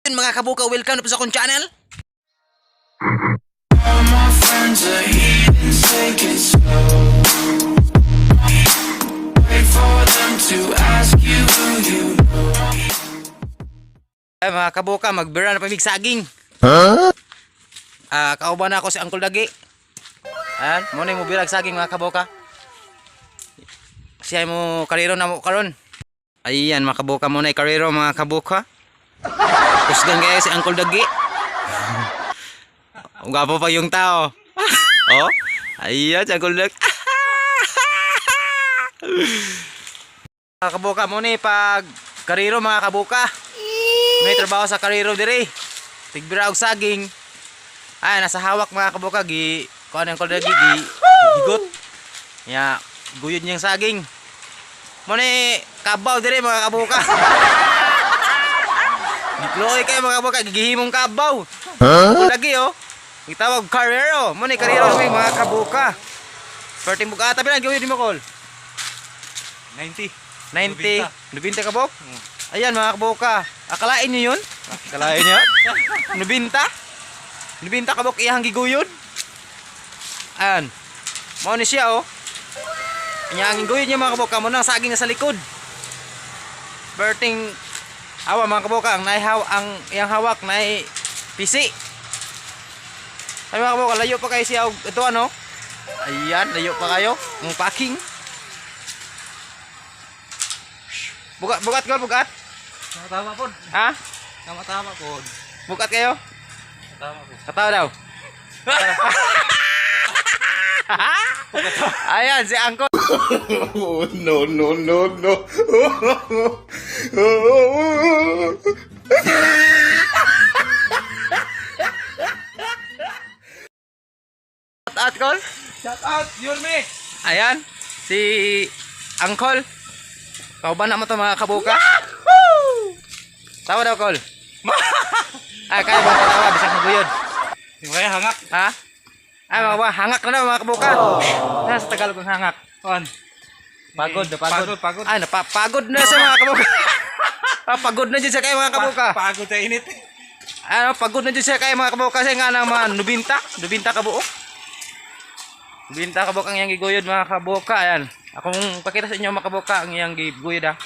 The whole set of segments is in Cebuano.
Mga kabuka, welcome na po sa akong channel. All my friends are heathens, take it slow. Wait for them to ask you who you know. Ay, mga kabuka, magbira na pamig saging. Ah, kauban na ako si Uncle Dagi. Ayan, mo na yung mubirag saging, mga kabuka. Siya mo karero na mo karon. Ayan, mga kabuka, mo na yung karero, mga kabuka. Kusgan kayo si Uncle Dagi. Ang gwapo pa yung tao. Oh, ayan si Uncle Dagi. Mga kabuka, mo na yung pag karero, mga kabuka. May trabaho sa karero dire. Tigbira og saging. Ay, nasa hawak, mga kabuka, gi kuan ang kolegi gi higot. Ya, guyod niyang saging. Mo ni kabaw dire, mga kabuka. Gikloy kayo, mga kabuka, gigihimong kabaw. Huh? Lagi oh. Gitawag karero. Mo ni karero ni, mga kabuka. Perting bugata pila guyod mo kol? 90. 90, 90 kabok? Ayan, mga kabuka. Akalain niyo yun? Akalain niyo? 90? 90 kabok iyang giguyod. Ayan. Mao ni siya oh. Iyang giguyod niya, mga kabuka, mo nang saging na sa likod. Berting awa, mga kabuka, ang naihaw ang iyang hawak na pisi. Ay, mga kabuka, layo pa kayo siya og ito ano. Ayan, layo pa kayo. Ang packing. Bugat, bugat ko, bugat. Tama po. Ha? Tama-tama po. Bugat kayo? Tama po. Katawa daw. Ayan, si Angkol. Oh, no, no, no, no. Shout out, Kol. Shout out, Yurme! Ayan, si Angkol. Kauban na mo to, mga kabuka. Tawa daw, Kol. Ay, kaya bang patawa? Bisag maguyod. Di ba kaya hangak? Ha? Ay, mga kabuka, hangak na daw, mga kabuka. Nasa Tagalog ang hangak. On. Pagod na pagod. Pagod, pagod. Ay, napapagod na siya, mga kabuka. Ah, pagod na dyan siya kayo, mga kabuka. Pagod sa init. Ano, pagod na dyan siya kayo, mga kabuka, kasi nga ng mga 90, 90 kabuok. 90 kabuok ang iyang giguyod, mga kabuka. Ayan. Akong pakita sa inyo, mga kabuka, ang iyang giguyod ah.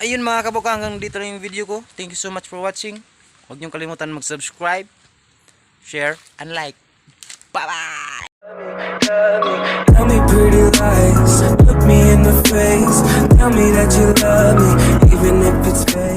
Ayun, mga kabuka, hanggang dito lang yung video ko. Thank you so much for watching. Huwag niyong kalimutan mag-subscribe, share, and like. Bye-bye! Tell me pretty lies, look me in the face. Tell me that you love me, even if it's fake.